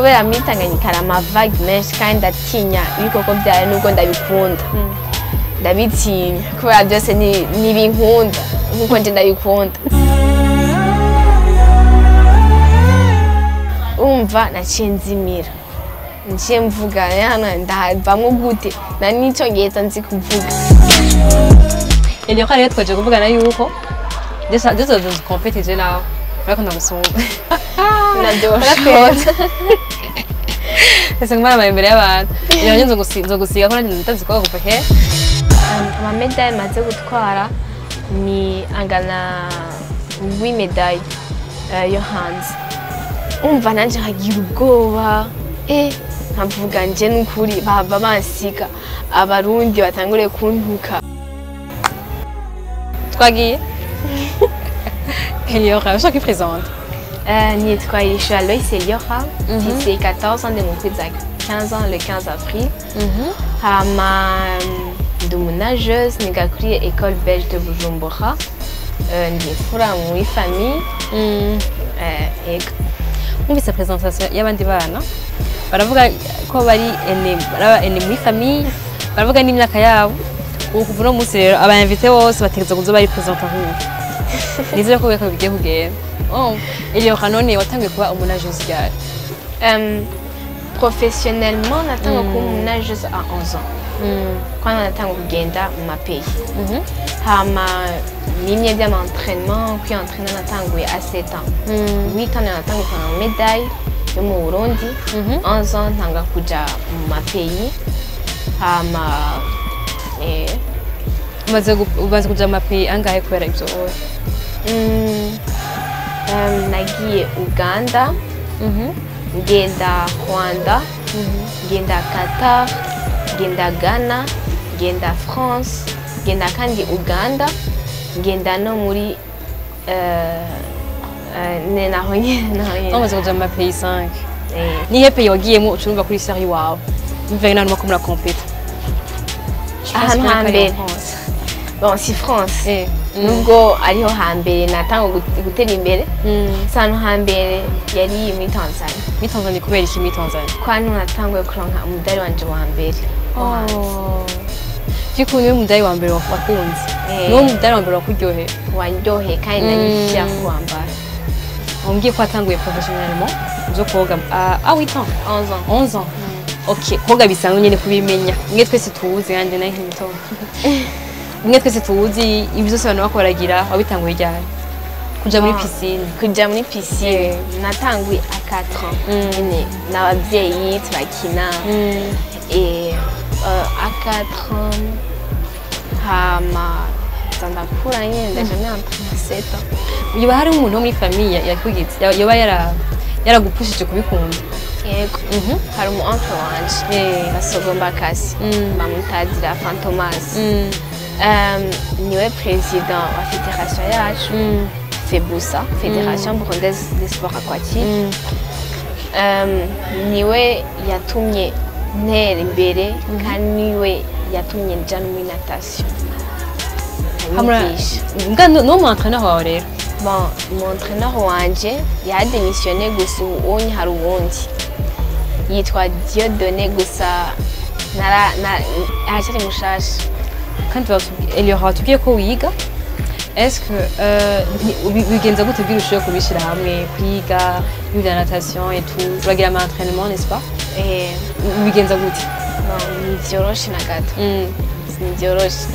Kubera muri Tanganyika hari ama vagues menshi kandi ndatinya ibikoko byayo, nubwo ndabikunda. Ndabitinya kubera byose nibinkunda nkuko nje ndabikunda. Umva, naciye nzimira, naciye mvuga hano ndavamwo gute, na n'icongereza nzi kuvuga. Eliora, rero twaje kuvugana yuko ndetse dukompetije nawe, urakunda gusumba. Navyoshobora. Ese ngumara imbere y'abantu. Iyo nzo gusiga ko nanjye ndazi koga kuva kera. Ama médailles maze gutwara ni angana 8 médailles yo hanze. Umva, nanje nkagira ubwoba, nkavuga nje n'ukuri bava bansiga, Abarundi batangure kuntuka. Twagiye. Eliora, ushaka présente. Nitwa Irisha Loïs Eliora, mfise 14 ans, ndimukwiza 15 ans le 15 avril. Hama ndi umu nageuse, niga kuri École Belge de Bujumbura. Ndi imfura muri famille. Ego. Mwumvise présentation y'abandi bana, baravuga ko bari aîné, baraba aîné muri famille, baravuga n'imyaka yabo. Ubu kuva uno munsi rero, aba invités bose bategerezwa kuza bari présenta nk'ubu. Nizere ko biko bigiye kugenda. Oh, Eliora, none watangiye kuba umu nageuse ryari? Professionnellement, natanga kuba umu nageuse à 11 ans. Quand natanga kugenda mu ma pays. Hama nimye by'ama entraînement, kwientraîna natanguye à 7 ans. 8 ans natanga kuronka médaille yo mu Burundi. 11 ans ntanga kuja mu ma pays. Hama Umaze kuja mu ma pays angahe kubera ivyo wowe? Nagiye Uganda, ngenda Rwanda, ngenda Qatar, ngenda Ghana, ngenda France, ngenda kandi Uganda, ngenda no muri ne naho nyene, naho nyene. Umaze kuja mu ma pays 5. Eh. Nihe pays wagiyemo ucurumva kuri série wawe bivanye n'ahantu muriko murakompeta? Ahantu hambere, bon, si France, nubwo ariho hambere natanga gutera imbere, si ahantu hambere, yari muri Tanzania. Muri Tanzania? Kubera iki muri Tanzania? Ko hano natanguye kuronka umudari wanje wa mbere wo hanze. By'ukuri niwe mudari wa mbere wakunze? Eh. Niwo mudari wa mbere wakuryoheye? Wanryoheye kandi nari fière kuwambara. Wambwiye ko watanguye professionnellement zo koga à 8 ans? 11 ans. 11 ans, ok. Koga bisanzwe nyene, kubimenya mwe twese tuzi, yanje nayo nkiri mwe twese tuzi ibyo byose abantu bako baragira. Wabitanguye ryari kuja muri Ah. piscine? Kuja muri piscine natanguye à 4 ans nyene n'abavyeyi turakina. Et à 4 ans, hama nza ndakura nyene, ndaja muri entraînement 7 ans. Yoba hari umuntu wo muri famille yakugize, yoba yaragupushije kubikunda? Yego, hari umu oncle wanje, Basogomba Kasi, bamutazira Fantomas. Niwe président wa fédération yacu, FEBUSA, Fédération Burundaise des Sports Aquatiques. Niwe yatumye ntera imbere kandi niwe yatumye nja no muri natation, anyigisha. Mbwa n'uwo mu entraîneur wawe rero? Bon, mon entraîneur wanje yadémissionné, gusa ubu unye hari uwundi yitwa Dieudonné, gusa aracyari mushasha. Kandi Eliora, watubwiye ko wiga. Est-ce que bigenza gute kugira ushobore kubishira hamwe, kwiga n'ibya natation et tout? Uragira ama entraînement, n'est-ce pas? Eh. Bigenza gute? Bon, ntivyoroshe na gato, ntivyoroshe.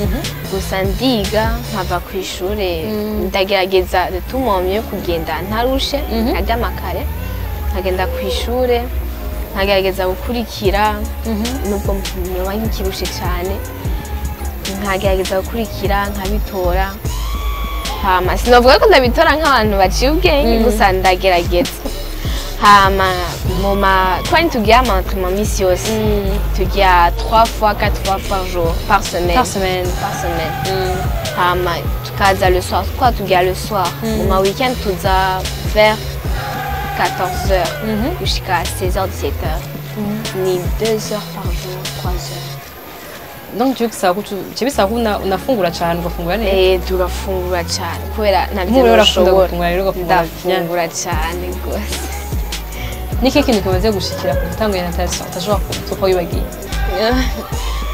Gusa ndiga nkava ku ishure, ndagerageza de tout mon mieux kugenda ntarushe, nkaryama kare, nkagenda ku ishure, nkagerageza gukurikira nubwo nyoba nkikirushe cyane, nkagerageza gukurikira nkabitora. Hama sinovuga ko ndabitora nk'abantu baciye ubwenge, gusa ndagerageza. Hama mu ma twari tugiye ama entraînement misi yose, tugiye 3 fois, 4 fois par jour, par semaine. Par semaine. Par semaine. Hama tukaza le soir, quoi, tugiye le soir, mu ma weekend tuza vers 14 heures jusqu'à 16h, 17 heures. Ni 2 heures par jour, 3 heures. Donc tu bisaba ko bisaba ko unafungura cyane, ugafungura neza. Eh, turafungura cyane kubera ntabyo Nk'ubu rero urakunda nshobora. gufungura rero, ugafungura bien. Ndafungura cyane rwose. Niki kintu kimaze gushikira ku gutanga natation utashobora kuba wibagiye?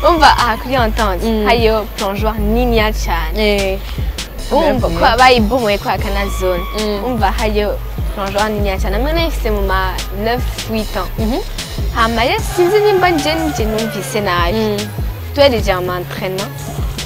Umva, aha kuri Entente hariyo plongeoir niniya cyane. Umva ko bayibomoye kwa Canal Zone. Umva, hariyo plongeoir niniya cyane, amwe nayifise mu ma 9 8 ans. Hama rero sinzi nimba nje numvise nabi, tuhereje ama entraînement,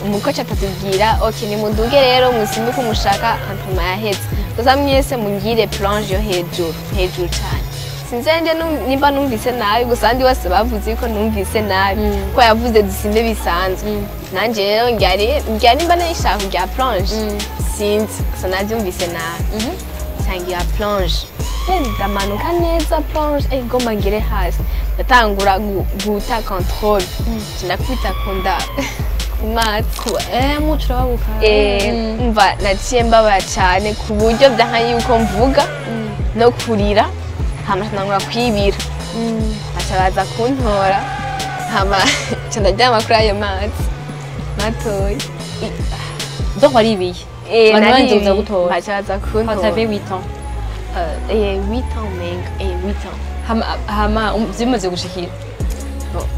umu coach atatubwira: "Ok, nimuduge rero, musimbe uko mushaka, entraînement yaheze, gusa mwese mungire plonge yo hejuru hejuru cyane." Sinzi nje nimba numvise nabi, gusa abandi bose bavuze ko numvise nabi, ko yavuze dusimbe bisanzwe. Nanje rero ngyari nimba nayishaka kugira plonge, sinzi, gusa navyumvise nabi, ntangira plonge. Ndamanuka neza plonge, ngomba ngere hasi, ndatangura guta contrôle, ndakubita kunda ku mazi. Muco urababuka. Umva, naciye mbabara cyane ku buryo byanka yuko mvuga no kurira. Hama ntangura kwibira, baca baza kuntora, hama nca ndaryama kuri ayo mazi matoyi. Donc waribiye? Abantu bandi Naribiye. uza gutora? Baca baza Quand kuntora. t'avais 8 ans? 8 ans menga, 8 ans. Hama bimaze gushikira,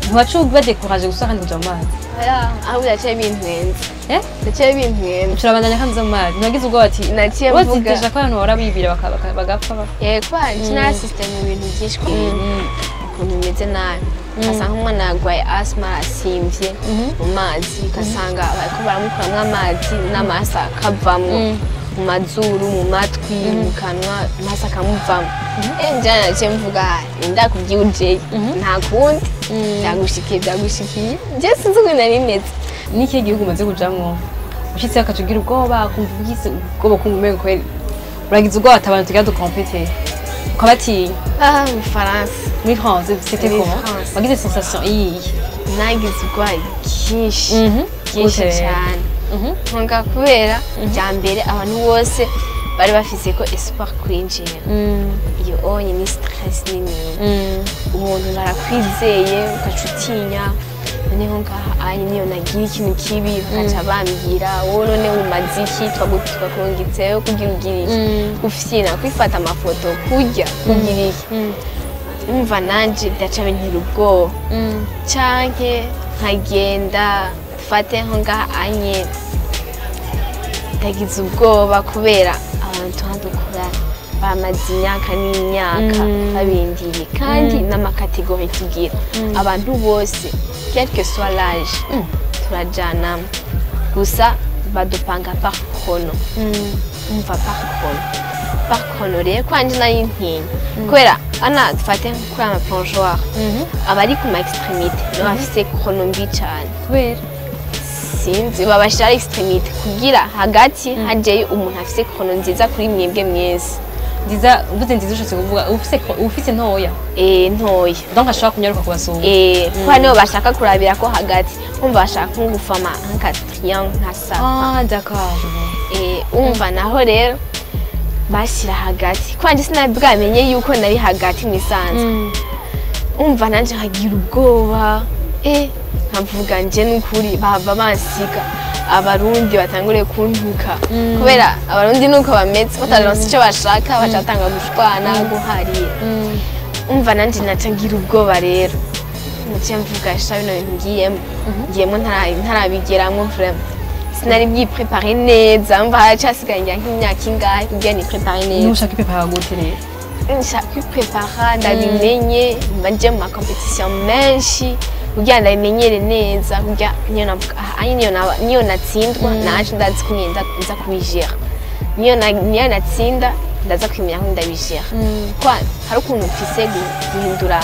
ntiwaca uba découragé gusa kandi kuja mu mazi? Oya, ahubwo yaciye bintwenza. Eh? Yaciye bintwenza. Turabandanya kandi uza mu mazi, ntiwagize ubwoba ati Naciye urazi mvuga déjà ko abantu bahora bibira bagapfa Kwa nari mu bintu byinshi ukuntu bimeze nabi, ugasanga umwana yarwaye asima, arasimvye mu mazi, ugasanga bariko baramukuramwo amazi n'amaraso akavamwo mu mazuru, mu matwi, mu kanwa, amaso akamuvamwo. Njye naciye mvuga: "Ndakubwiye ujeyo, nta kundi, byagushikiye, byagushikiye." Njye sinzi ukuntu nari meze. N'ikihe gihugu umaze kujamwo, ushitse ukaca ugira ubwoba, kumva ugize ubwoba, kumva umengo kweri uragize ubwoba ati abantu tugira dukompete, ukabatinya? Ah, mu Faransa. Muri France c'était Muri comment? France. Wagize sensation iyihe? Nagize ubwoba bwinshi bwinshi Gute? cyane. Nkonga kubera bya mbere abantu bose bari bafise ko espoir kwinjira, iyo onye ni stress nini. Umuntu barakwizeye, ugaca utinya: noneho ngaha anye niyo nagira ikintu kibi, bakaca bambwira: "Wowe none umaze iki? Twakurungitseyo kugira ugire iki? Gufyina, kwifata amafoto, kurya, kugira iki?" Umva, nanje byaca bintera ubwoba. Canke nkagenda, fate nko ngaha anye, ndagize ubwoba kubera abantu tuhadukora bamaze imyaka n'imyaka babindiriye, kandi n'ama catégories tugira, abantu bose, quel que soit l'âge, turajanamo, gusa badupanga par chrono. Umva, par chrono, par chrono. Rero kwanje nari ntinya kubera ana dufate kuri ama plongeoir, abari ku ma extrémité nibo bafise chrono mbi cane. Kubera? Sinzi, babashira extrémité kugira hagati hajeyo umuntu afise chrono nziza kuri mwebwe mwese. Nziza, uvuze nziza ushatse kuvuga ufise ntoya? Ntoya. Donc ashobora kunyaruka kubasumba. Kuko nibo bashaka kurabira ko hagati, umva, bashaka nko gufama nka triangle, nka sapa. Ah, d'accord, je vois. Umva, naho rero bashyira hagati, kwanje sinari bwamenye yuko nari hagati mu isanzwe. Umva, nanje nkagira ubwoba, nkavuga nje n'ukuri bava bansiga, Abarundi batanguriye kuntuka, kubera Abarundi nuko bameze, bataronse icyo bashaka bacatanga gushwana, guharira. Umva, nanje naca ngira ubwoba. Rero naciye mvuga: "Sha, bino bintu ngiyemo ntarabigeramwo, vraiment sinari bwiprépare neza." Mva, haracasigaye ngira nk'imyaka ingahe kugira niprépare neza. Nushaka iprépara gute rero? Nshaka kwiprépara ndabimenye, mba nje mu ma compétitions menshi kugira ndabimenyere neza, kugira niyo navuga aha anye niyo natsindwa, naje ndazi ko ngenda nza kubijera, niyo natsinda ndaza kwimenya ko ndabijera. Kwa hari ukuntu mfise guhindura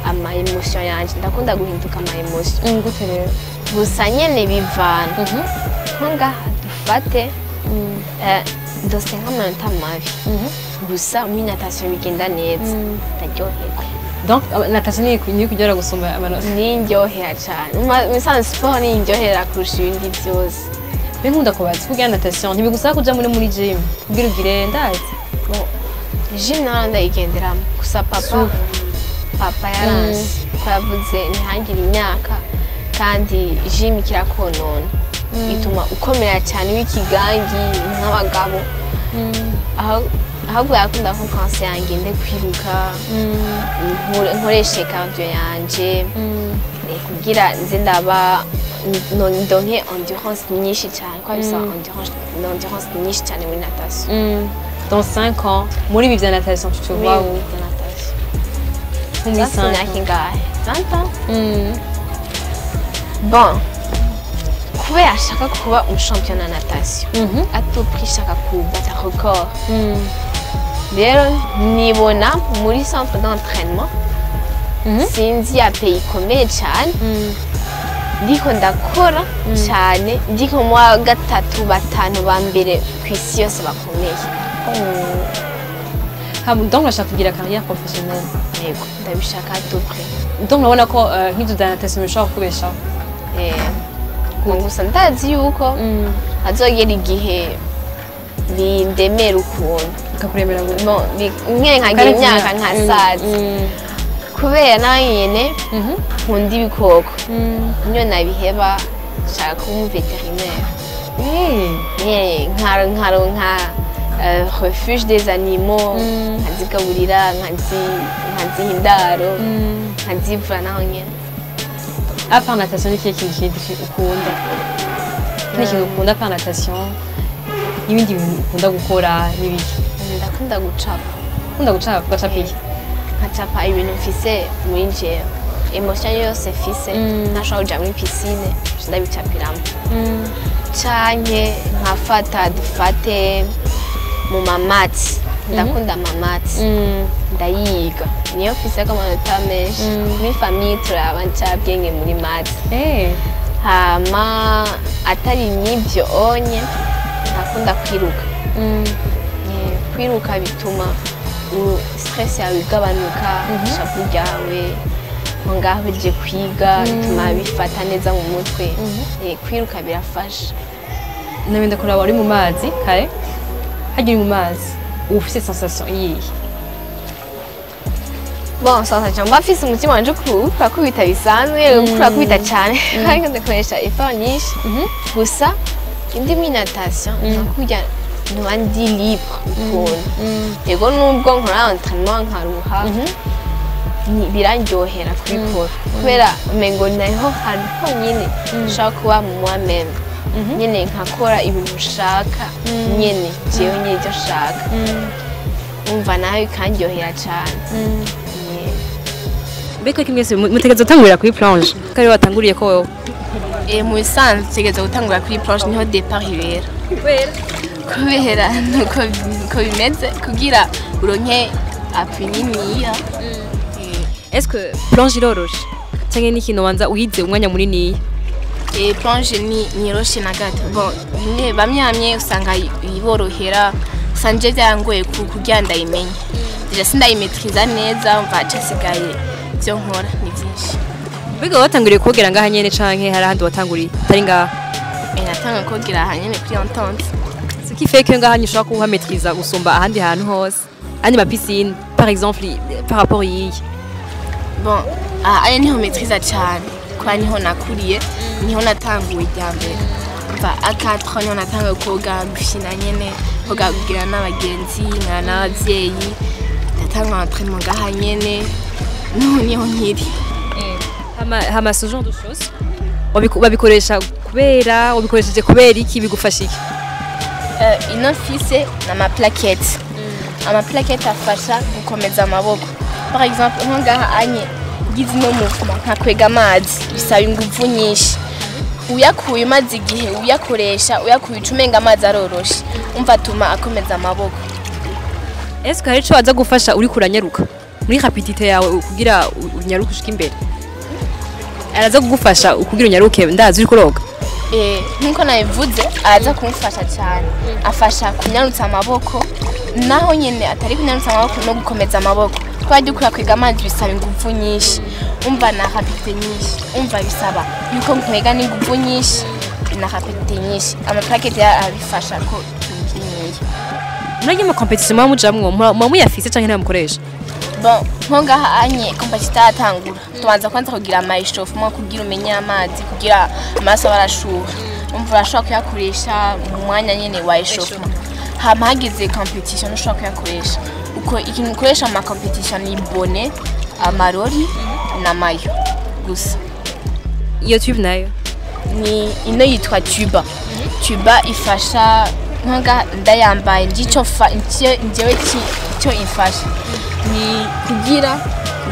ama émotions yanje, ndakunda guhinduka ama émotions. Gute rero? Gusa nyene bivana. Nko ngaha dufate, ndose nk'amanota mabi, gusa muri natation bigenda neza, ndaryoherwa. Donc natation niyo kugera gusumba amanota? Nindyohera cane. Musanze sport nindyohera kurusha ibindi byose. Mbe nkunda kubaza, kugira natation ntibigusaba kuja muri gym kugira ugire, ndazi? Gym nawe ndayigenderamo, gusa papa yaranse ko yavuze ntihangire imyaka, kandi gym kirakonona, ituma ukomera cyane w'ikigangi nk'abagabo aho. Ahubwo yakunda ko conseil ngende kwiruka, nkoreshe cardio yanje, kugira nze ndaba ndonke endurance nyinshi cyane, kwa bisaba endurance nyinshi cyane muri natation. Dans 5 ans, muri ibi vya natation, tu te vois où? Muri natation. Muri Ça, 5 imyaka ans. ingahe? 20 ans. Bon, kubera ashaka kuba umushampiyona wa natation, à tout prix ashaka kubata record. Rero nibona muri centre d'entraînement, sinzi ya pays ikomeye cyane, ndiko ndakora cyane, ndiko mu wa gatatu, batanu ba mbere ku isi yose bakomeye. Donc urashaka kugira carrière professionnelle? Yego, ndabishaka à tout prix. Donc urabona ko nk'ivyo vya natation bishobora kukubeshaho? Gusa ndazi yuko hazogera igihe bindemera ukuntu. Bikakuremera gute? Bon, nyene nkagira imyaka nkasaza, kubera nawe nyene nkunda ibikoko. Niyo nabiheba, nshaka kuba umuvétérinaire. Nyene nkaronka refuge des animaux, nkazigaburira, nkaziha indaro, nkazivura naho nyene. À part natation, ni ikihe kintu kindi ukunda? Ikindi kintu ukunda à part natation, n'ibindi bintu ukunda gukora n'ibiki? Ndakunda gucapa. Ukunda gucapa? Ugacapa iki? Nkacapa ibintu mfise muri jewe, émotion yose mfise. Ntashobora kuja muri piscine, ndabicapiramo, canke nkafata, dufate mu mamaths, ndakunda amamaths, ndayiga, niyo mfiseko amanota menshi. Muri famille turaba ncabwenge muri maths. Hama atari n'ibyo onye, ndakunda kwiruka. Kwiruka bituma stress yawe igabanuka, ishavu ryawe aho ngaho uje kwiga bituma bifata neza mu mutwe. Kwiruka birafasha. Nabenda kuraba uri mu mazi kare, harya uri mu mazi uba ufise sensation iyihe? Bon, sensation mba mfise, umutima wanje urakubita bisanzwe, urakubita cyane, ariko ndakoresha effort nyinshi. Gusa indi muri natation nka kurya ntuba ndi libre ukuntu. Yego, nubwo nkora entraînement nkaruha, birandyohera kubikora, kubera umengo naho hantu honyine nshobora kuba moi-même nyene, nkakora ibintu nshaka nyene, jewe nyene ibyo nshaka. Umva nawe bikandyohera cane. Yeah. Mbega ko mwese mutegereza gutangurira kuri planche, ko ariwe watanguriye ko wewe? Mu bisanzwe utegereza gutangura kuri planche, niho départ ibera, kubera nuko bimeze kugira uronke appui niniya. Est-ce que planche iroroshe canke ni ikintu wanza uyize umwanya muniniya? Planche ni ntiroshe na gato. Bon, bimwe bamwe bamwe usanga iborohera, usanga byangoye kugira ndayimenye. Déjà sindayimaîtriza neza, mva casigaye ibyo nkora ni byinshi. Mbega watanguriye kogera ngaha nyene canke hari ahandi watanguriye atari ngaha? Natanga kogera aha nyene kuri Entente. Ce qui fait que ngaha nyene ushobora kuba maîtriza gusumba ahandi hantu hose, andi ma piscine par exemple, par rapport yiyi? Bon, aha aya niho maîtriza cyane, kuba niho nakuriye, niho natanguye irya mbere. Mva à 4 niho natanguye koga, gufyina nyene, koga kugira n'abagenzi nkana n'abavyeyi. Ndatanga entraînement ngaha nyene, nubu niho nkiri. Hama ce genre de choses wabikoresha kubera, wabikoresheje kubera iki? Bigufasha iki? Ino mfise ni amaplaquettes. Amaplaquettes afasha gukomeza amaboko. Par exemple, nko ngaha anye ngize ino mouvement nkakwega amazi, bisaba inguvu nyinshi. Uyakuye umaze igihe uyakoresha, uyakuye uca umenga amazi aroroshe. Umva, atuma akomeza amaboko. Est-ce que hari ico waza gufasha uriko uranyaruka muri rapidité yawe, kugira unyaruke ushike imbere? Araza kugufasha kugira unyaruke, ndazi uriko uroga? Nkuko nabivuze, araza kumufasha cyane. Afasha kunyarutsa amaboko, naho nyene atari kunyarutsa amaboko no gukomeza amaboko. Twajya dukura kwega amazi bisaba inguvu nyinshi, umva, na rapidité nyinshi. Umva, bisaba yuko nkwega n'inguvu nyinshi na rapidité nyinshi. Amaplaquettes arabifasha ko ikintu kininiya. Murarya ama compétition muba mujamwo, muba muyafise canke ntayo mukoresha? Bon, nko ngaha anye compétition itaratangura, tubanza kwanza kugira ama échauffement kugira umenye amazi, kugira amaraso aba arashuha. Umva, urashobora kuyakoresha mu mwanya nyene wa échauffement. Hama hageze compétition ntushobora kuyakoresha. Uko ikintu ukoresha mu ma compétition ni bonnet, amarori na maillot gusa. Iyo tube nayo? Ni ino yitwa tuba. Tuba ifasha nkanga ndayambaye ngico njyewe icyo ifasha ni kugira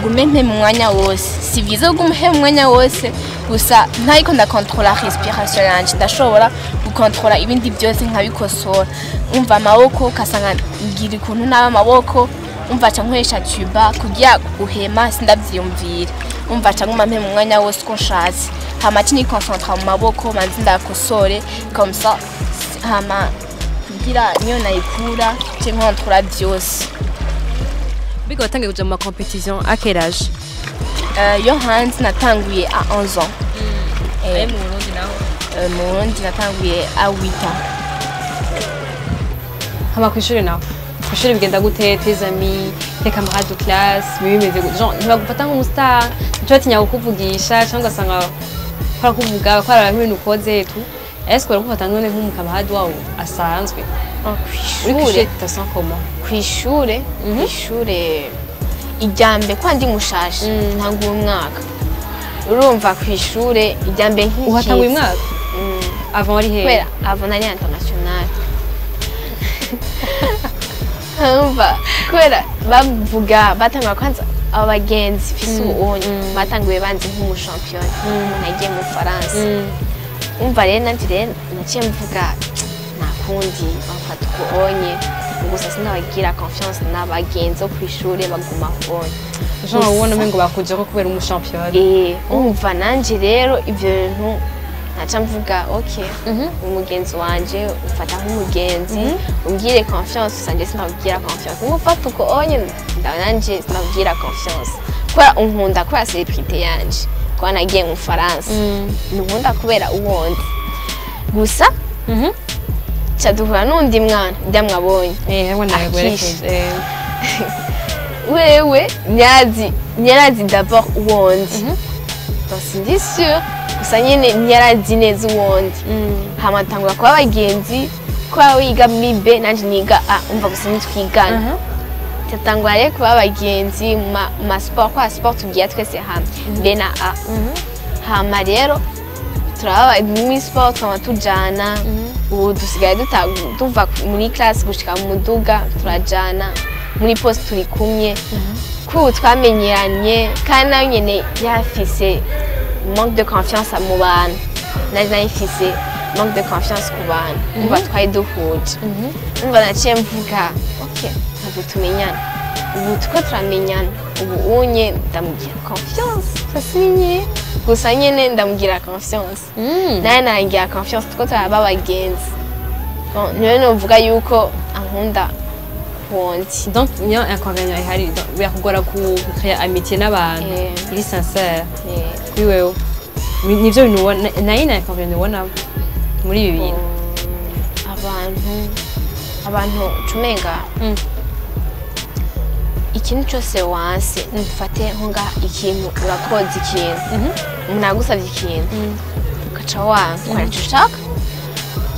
gume mpe mu mwanya wose. Si byiza kuguma mpe mu mwanya wose, gusa ntariko ndakontrola respiration yanje, ndashobora gukontrola ibindi byose nkabikosora. Umva, amaboko ukasanga ngira ukuntu naba amaboko, umva, ca nkoresha tuba kugira guhema sindavyiyumvire. Umva, ca nguma mpe mu mwanya wose uko nshatse, hama ci nikoncentra mu maboko, manze ndakosore comme ça, hama kugira niyo nayikura ce nkontrola vyose. Biga watangiye kuja mu ma compétition à quel âge? Yo hanze natanguye à 11 ans. Mu Burundi naho? Mu Burundi natanguye à 8 ans. Hama kw'ishure naho, kw'ishure bigenda gute? Tes amis, tes camarades de classe, biba bimeze gute? Genre ntibagufata nk'umu star, ntico batinya kukuvugisha, cyangwa ugasanga barakuvuga ko ari ibintu ukoze tu? Est-ce que barakufata none nk'umu camarade wawe asanzwe uri Kw'ishure? Kw'ishure tu te sens comment? Kw'ishure ijyambe kwa ndi mushasha, ntanguye umwaka. Urumva, kw'ishure ijyambe nk'ikiza. Uhatanguye umwaka? Avant wari hehe? Kubera avant nari international. Urumva, kubera bavuga, batangura kwanza abo bagenzi mfise ubu batanguye banzi nk'umu championne, umuntu agiye mu Faransa. Umva rero, nanje rero naciye mvuga nta kundi, bamfata uko onye. Gusa sinabagira confiance n'abagenzi bo kw'ishure, baguma onye. Genre ubona umengo bakujeko kubera umu championne. Umva, nanje rero ivyo bintu naca mvuga ok, umugenzi wanje ufata nk'umugenzi, umbwire confiance. Gusa nje sinakubwira confiance, ngufata uko onye nanje sinakubwira confiance kubera unkunda kubera célébrité yanje, kuba nagiye mu Faransa. Ntunkunda kubera uwondi. Gusa ca duhura n'undi mwana ndamwabonye. Hamwe nawe gwerekeje. Wewe ntiyarazi d'abord uwondi. Donc sindi sûre, gusa nyene ntiyarazi neza uwondi. Hama tangura kuba abagenzi kubera wiga muri B, nanje niga A. Umva, gusa ntitwigana. Tatangura rero kuba abagenzi mu ma sport, kwa sport tugiye twese hamwe B na A. Hama rero turaba muri sport, twama tujana. Ubu dusigaye tuva muri classe gushika mu muduga turajana, muri poste turi kumwe, kubu twamenyeranye. Kandi nawe nyene yafise manque de confiance mu bantu, nari nayifise manque de confiance ku bantu. Umva, twari duhuje. Umva, naciye mvuga ok, ntabwo tumenyana. Ubu tuko turamenyana, ubu unye ndamubwira confiance, sasinye. Gusa nyene ndamubwira confiance, nawe narangira confiance, tuko turaba abagenzi. Bon, niwe novuga yuko ankunda kundi. Donc niyo inconvénient ihari. Donc, birakugora ku créer amitié n'abantu iri sincère kuri wewe. Nivyo bintu ubona nayo na inconvénient ubona muri ibi bintu? Abantu ucumenga ikintu cyose wanse, mfate nko ngaha ikintu urakoza, ikintu umuntu agusabye, ikintu ugaca wanga ukora icyo ushaka,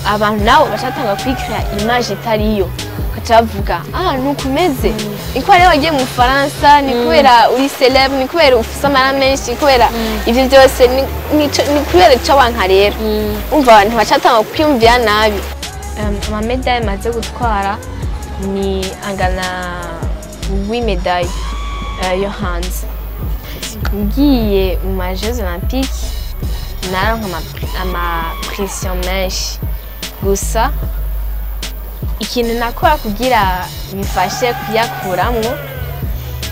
abantu nabo bacatanga kwikira image itariyo, ugaca bavuga: "Ah, nuko umeze, ni kubera rero wagiye mu Faransa, ni kubera uri célèbre, ni kubera ufise amara menshi, ni kubera ivyo byose, ni kubera ico wanka." Rero umva, abantu bacatanga kwiyumvira nabi. Ama médailles maze gutwara ni angana 8 médailles yo hanze. Ngiye mu ma Jeux Olympiques naronka ama pression menshi. Gusa ikintu nakora kugira bifashe kuyakuramwo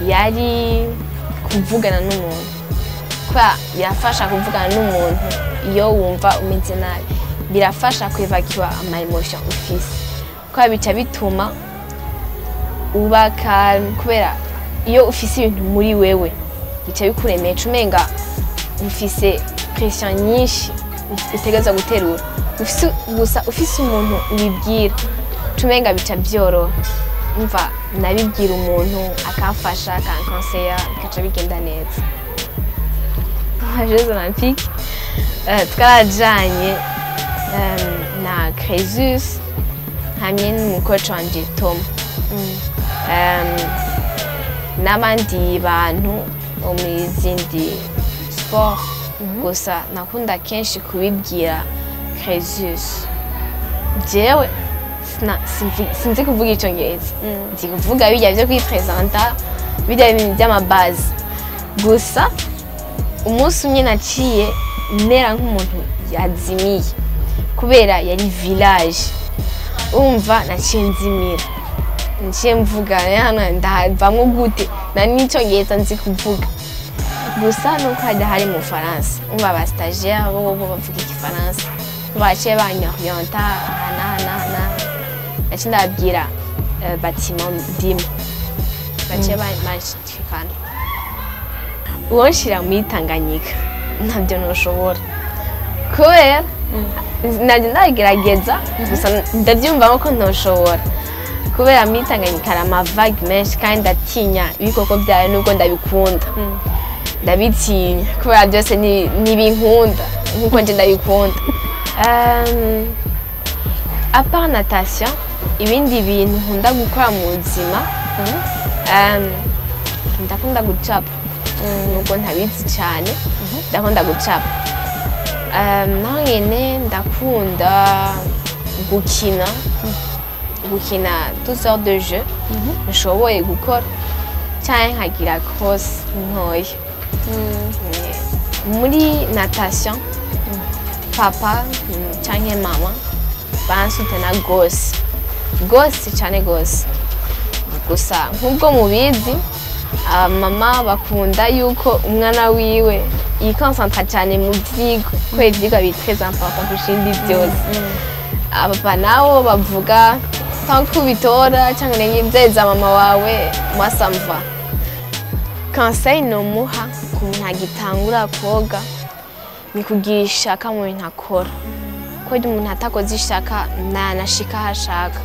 yari kuvugana n'umuntu, kubera birafasha kuvugana n'umuntu iyo wumva umeze nabi, birafasha kwevakiwa ama émotion ufise, kubera bica bituma uba calme. Kubera iyo ufise ibintu muri wewe bica bikuremesha, umenga ufise pression nyinshi utegerezwa guterura ufise, gusa ufise umuntu ubibwira umenga bica byoroha. Umva, nabibwira umuntu akamfasha, akankonseya, bikaca bigenda neza. Jeux Olympiques twarajanye na Crésus. hamwe n'umukoci wanje Tom, n'abandi bantu bo muri zindi sport. Gusa nakunda kenshi kubibwira Crésus. Jewe sinzi kuvuga icongereza, nzi kuvuga bijya byo kwipresenta, bijya ibintu by'amabaze gusa. Umunsi umwe naciye mera nk'umuntu yazimiye kubera yari village. Umva, naciye nzimira, naciye mvuga hano ndavamwo gute na n'icongereza nzi kuvuga gusa nuko hajya hari mu Faransa. Umva, aba stagiaire bo bavuga igifaransa, baciye banyorienta aha n'aha n'aha n'aha. Naciye ndababwira bâtiment ndimo, baciye banshikana. Uwonshira muri Tanganyika ntabyo ntushobora kubera nabyo ndagerageza gusa ndabyumvamo ko ntoshobora kubera muri Tanganyika hari amavagues menshi kandi ndatinya ibikoko byayo. Nubwo ndabikunda, ndabitinya kubera byose nibinkunda nkuko nje ndabikunda. À part natation, ibindi bintu nkunda gukora mu buzima, ndakunda gucapa nubwo ntabizi cyane, ndakunda gucapa. Naho nyene ndakunda gukina toutes sortes de jeux nshoboye gukora cyangwa nkagira cross ntoya. Muri natation, papa canke mama bansutena gose gose cyane gose. Gusa nk'ubwo mubizi, abamama bakunda yuko umwana wiwe yikonsantra cyane mu vyigwa kubera ivyigwa biri très important kurusha ibindi byose. Abapapa nabo bavuga tant que ubitora cyangwa n'ivyeza mama wawe, moi ça me va. Conseil nomuha ku muntu agitangura koga ni kugira ishaka mu bintu akora, kuko iyo umuntu atakoze ishaka ntanashika aho ashaka,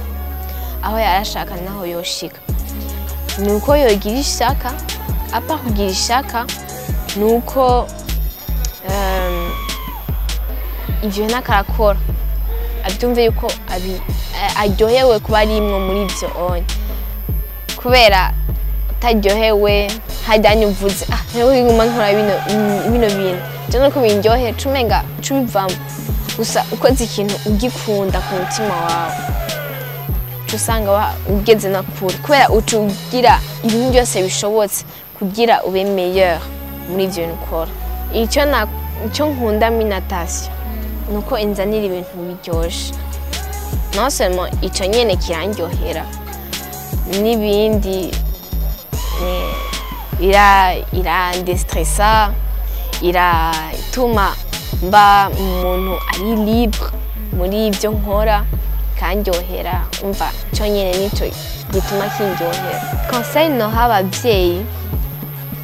aho yarashaka naho yoshika. Ni uko yogira ishaka. À part kugira ishaka, ni uko ivyo bintu akarakora abyumve yuko aryohewe kuba arimwo muri ivyo onye, kubera utaryohewe hajyanye uvuze: "Ah, ntewe nguma nkora bino bintu je nuko bindyohe," cumenga cubivamo. Gusa ukoze ikintu ugikunda ku mutima wawe, uca usanga ugeze na kure kubera uca ugira ibintu byose bishobotse kugira ube meilleur muri ivyo bintu ukora. Icyo nkunda muri natation ni uko inzanira ibintu biryoshe. Non seulement ico nyene kirandyohera, n'ibindi irandestressa, iratuma mba umuntu ari libre muri ibyo nkora, kandyohera. Umva, cyo nyene nico gituma kindyohera. Conseil noha abavyeyi,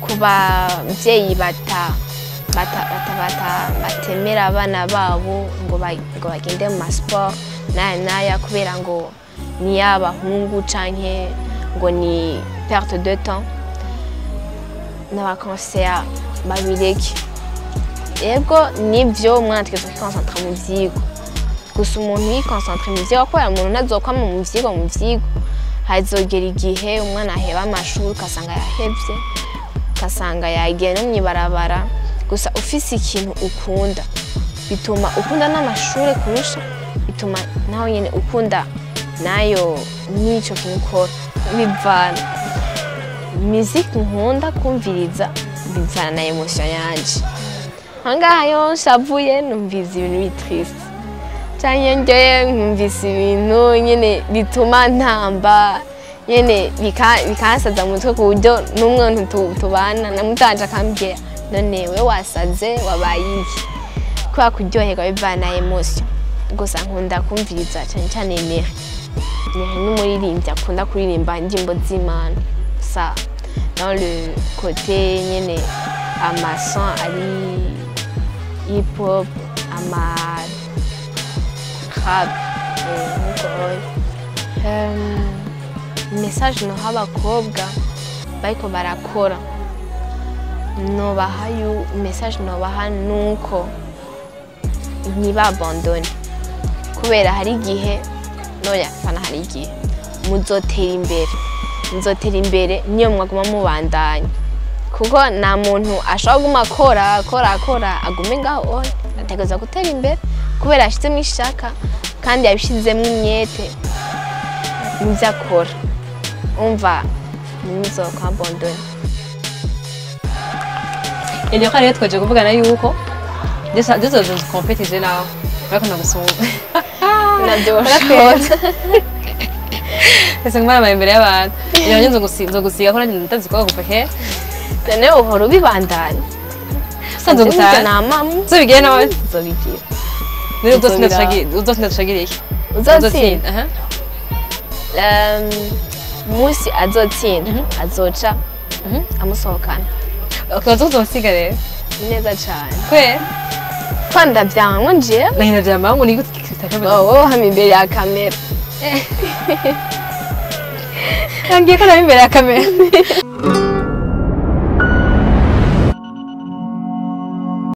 ku bavyeyi bata bata bata bata batemera abana babo ngo bagende mu masport n'aya n'aya kubera ngo ni y'abahungu canke ngo ni perte de temps, nabakonseya babireke. Yego, nivyo, umwana ategerezwa kwikonsantra mu vyigwa. Gusa umuntu yikonsantre mu vyigwa, kubera umuntu ntazokwama mu vyigwa, hazogera igihe umwana aheba amashuri, ugasanga yahevye, ugasanga yagiye no mw'ibarabara. Gusa ufise ikintu ukunda bituma ukunda n'amashure kurusha, bituma naho nyene ukunda nayo n'ico kintu ukora. Bivana musique nkunda kumviriza, bivana na émotion yanje. Ahangaha iyo nshavuye numvise ibintu biri triste, canke iyo ndyoye nkumvise ibintu nyene bituma ntamba nyene bikansaza mu mutwe, ku buryo n'umwana tubana namutanje akambwira: "None we wasaze, wabaye iki?" Kubera kuryoherwa bivana na émotion. Gusa nkunda kumviriza cyane cyane Neri. Neri n'umuririmbyi akunda kuririmba indirimbo z'Imana, ça dans le côté nyene amason ari hip hop, ama rap, nkuko message noha abakobwa bariko barakora, nobaha yu message nobaha nuko ntibabandone, kubera hari igihe Noya fana, hari igihe muzotera imbere, muzotera imbere niyo mwaguma mubandanya, kuko nta muntu ashobora kuguma akora, akora, akora, agume ngaho oya. Ategereza gutera imbere kubera yashizemo ishaka kandi yabishizemo imyete mu byo akora. Umva, ntimuzokwabondone. Eliora rero, twaje kuvugana yuko duzoza compétition nawe urakunda gusumba. Nabyo bashobora. Ese ngumara imbere y'abantu. Eliora, nzogusiga ko nanjye ndazi ko kuva kera. None uhora ubibandanya. Usanzwe gutaha. Namamwe. Uzobigira nawe. Uzobigira. None uzotsinda? Nzobiraba. Uzotsinda tushagira iki? Uzotsinda. Aha. Musi azotsinda azoca amusohokana. Okay, uzosiga rero. Neza cane. Kwe. Ko ndavyanga njewe. Nahina vyama ngo ni gute kitakabeza. Wowe hama imbere ya kamera. Ngiye ko nari imbere ya kamera.